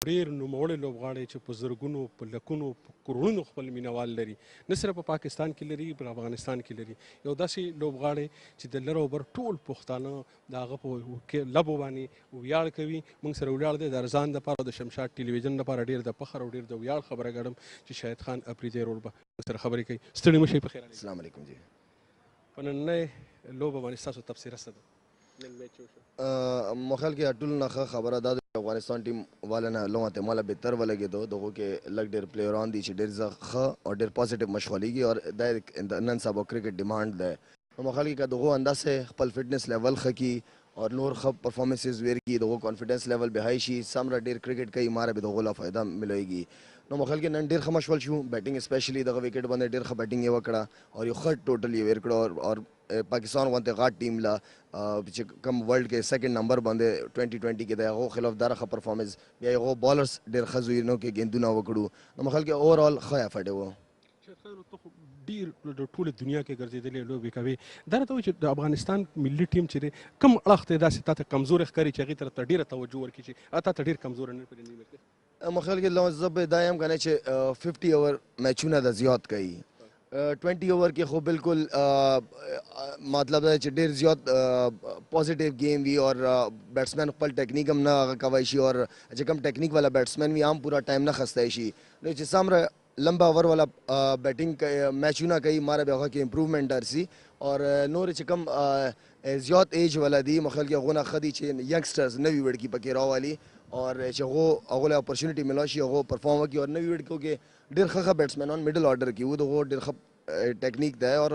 ډېر نوموړی لوبغاړی چې په زرګونو، په لکونو، په کروړونو خپل مینوال لري، نه صرف په پاکستان کې لري، په افغانستان کې لري. یو داسې لوبغاړی چې د لر او بر ټول پښتانه د هغه په لبو باندې ویاړ کوي. موږ سره ویاړ دی د ارزان دپاره، د شمشاد ټلویزیون لپاره ډېر د فخر او ډېر د ویاړ خبره ګڼم چې شاهد خان اپریدی ورور به موږ سره خبرې کوي. ستړي مه شئ، په خیر. السلام علیکم جی. په نننۍ لوبه باندې ستاسو تبصره څه ده؟ نن میچ وشو. مو خیال کې ټول نه ښه خبره دا ده افغانستان ټیم والا نه لومه ته مالا بهتر ولګېدو. دغو کې لږ ډېر پلیئران دي چې ډېر ښه او ډېر پازیټیو مشغولېږي او دا نن سبا کرکټ ډیمانډ دی. نو مو خیال کې که دغو اندازې خپل فټنس لیول ښه کړي او نور ښه پرفارمنسز ورکړي، دغو کانفیډنس لیول به های شي، څومره ډېر کرکټ کوي ماره به دغو لا فایده ملويږي. نو مو خیال کې نن ډېر ښه مشغول شو. بیټینګ اسپیشلی دغه وکټ باندې ډېر ښه بیټینګ یې وکړه او یو ښه ټوټل یې ورکړو. او پاکستان غونته غاټ ټیم لا چې کوم ورلډ کې سیکنډ نمبر باندې 2020 کې د هغو خلاف داره ښه پرفارمنس، بیا هغو بالرز ډېر ښه ځایونو کې ګیندونه وکړو. نو مو خیال کې اوورال ښه ایفرټ و. شاهد خان، ته خو ډېر د ټوله دنیا کې ګرځېدلی، لوبې کوې، دا راته وایي چې د افغانستان ملي ټیم چې دی کوم اړخ ته داسې تا ته کمزوری ښکاري چې هغې طرف ته ډېره توجه ورکړي چې هغه تا ته ډېر کمزوری نه پرې نیول کېږي؟ مو خیال کې زه به دا یم که نه چې 50 اوور میچونه د زیات کوي. 20 اوور کې خو بالکل مطلب دا چې ډېر زیات پازیټیو گیم وي او بیټسمن خپل ټیکنیک هم نه هغه کوی شي، او چې کوم ټیکنیک والا بیټسمن وي هم پورا ټایم نه خستی شي. نو چې څومره لمبا اوور والا بیټینګ میچونه کوي ماره به هغه کې امپروومنټ درسي. او نور چې کوم زیات ایج والا دي مو خیال کې هغو نه ښه دي چې ینګسټرز نوي وړکي پکې راولي او چې هغو له اپرچونټي ملا شي، هغو پرفارم وکړي. او نوي وړکو کې ډېر ښه ښه بیټسمنان میډل آرډر کې وو، دغو ډېر ښه ټیکنیک دی. او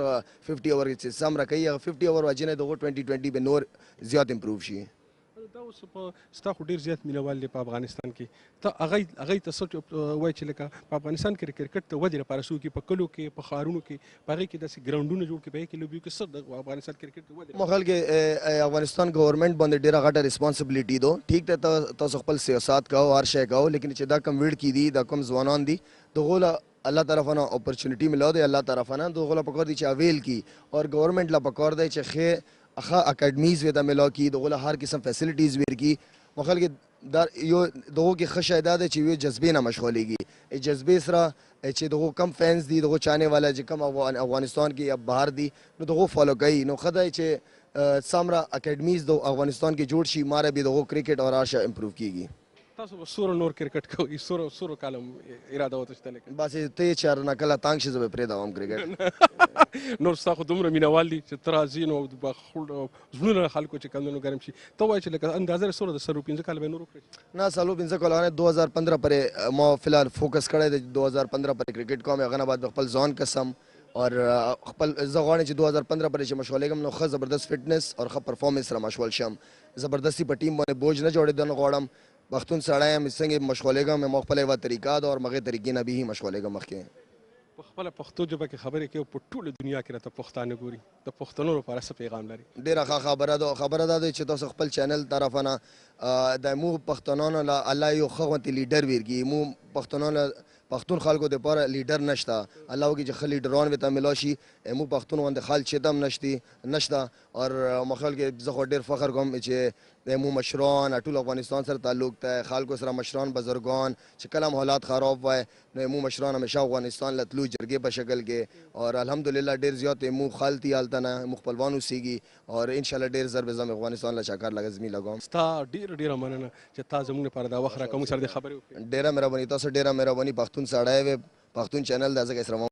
50 اوور چې څومره کوي هغه 50 اوور وجې نه دغو 2020 به نور زیات امپروو شي. دا اوس په ستا خو ډېر زیات مینهوال دی په افغانستان کې، ته هغه ته څه وایې چې لکه په افغانستان کې کرکټ د ودې لپاره څوک په کلو کې، په ښارونو کې، په هغې کې داسې ګراونډونه جوړ کړي، په هغې کې لوبې وکړي، څه د افغانستان کرکټ د ودې؟ مو خیال کې افغانستان ګورنمنټ باندې ډېره غټه ریسپانسبلټي ده. ټیک ده تاسو خپل سیاست کوو، هر شی کوو، لیکن چې دا کوم وړکي دي، دا کوم ځوانان دي، دغو له الله طرفه نه اپرچونټي ملاو دی، الله طرفه نه دغو له پکار دي چې اویل کړي. او ګورنمنټ له پکار دی چې ښه اکاډمیز ورته ملاو کړي، دغو له هر قسم فیسلټیز ورکړي. مو خیال کې دا یو دغو کې ښه شی دا دی چې یو جذبې نه مشغولېږي، جذبې سره چې دغو کم فینز دي، دغو چانې والا چې کم افغانستان کې یا بهر دي، نو دغو فالو کوي. نو ښه دی چې څومره اکاډمیز د افغانستان کې جوړ شي، ماره به دغو کرکټ او هر شی امپروو کېږي. تاسو به څومره نور کرکټ کوئ؟ څومره کاله اراده ورته شته؟ لکه بس ته یې چېرته نه کله تنګ شې زه به پرېږدم کرکټ. نور ستا خو دومره مینهوال دي چې ته راځې نو زړونه خلکو چې کوم دی نو ګرم شي. ته وایې چې لکه اندازه یې څومره ده، څلور پنځه کاله به یې نور وکړې؟ نه، څلور پنځه کاله نه، 2015 پورې ما فلحال فوکس کړی دی. 2015 پورې کرکټ کوم، هغه نه بعد به خپل ځان قسم اور خپل زه غواړم چې 2015 پورې چې مشغولېږم نو ښه زبردست فټنس او ښه پرفارمنس سره مشغول شم. زبردستي په ټیم باندې بوج نه جوړېدل غواړم. پښتون سړی یم، څنګه مشغولېږم ما خپله یوه طریقه ده او هغې طریقې نه به مشغولېږم. مخکې په خپله پښتو ژبه کې خبرې کوي، په ټوله دنیا کې راته پښتانه ګوري، د پښتنو لپاره څه پیغام لري؟ ډېره ښه خبره ده. خبره دا ده چې تاسو خپل چینل طرفه نه د مو پښتنانو له الله یو ښه غوندې لیډر ورکړي. مو پښتنانو له پښتون خلکو دپاره لیډر نشته، الله وکړي چې ښه لیډران ورته ملا شي. مو پښتون غوندې خال چېرته هم نشته. او مو خیال کې زه خو ډېر فخر کوم چې مو مشران ټول افغانستان سره تعلق دی، خلکو سره مشران بزرګان چې کله هم حالات خراب وای نو مو مشران همیشه افغانستان له تلو جرګې په شکل کې. او الحمدلله ډېر زیات مو خال دي هلته نه مو خپلوان اوسېږي او انشاءالله ډېر زر به زه افغانستان له چکر لګزمي لګوم. ستا ډېره ډېره مننه چې تا زموږ لپاره دا وخت راکړ، موږ سره دې خبرې وکړې. ډېره مهرباني، تاسو ډېره مهرباني. پښتون سړی وې، پښتون چینل دا ځکه سره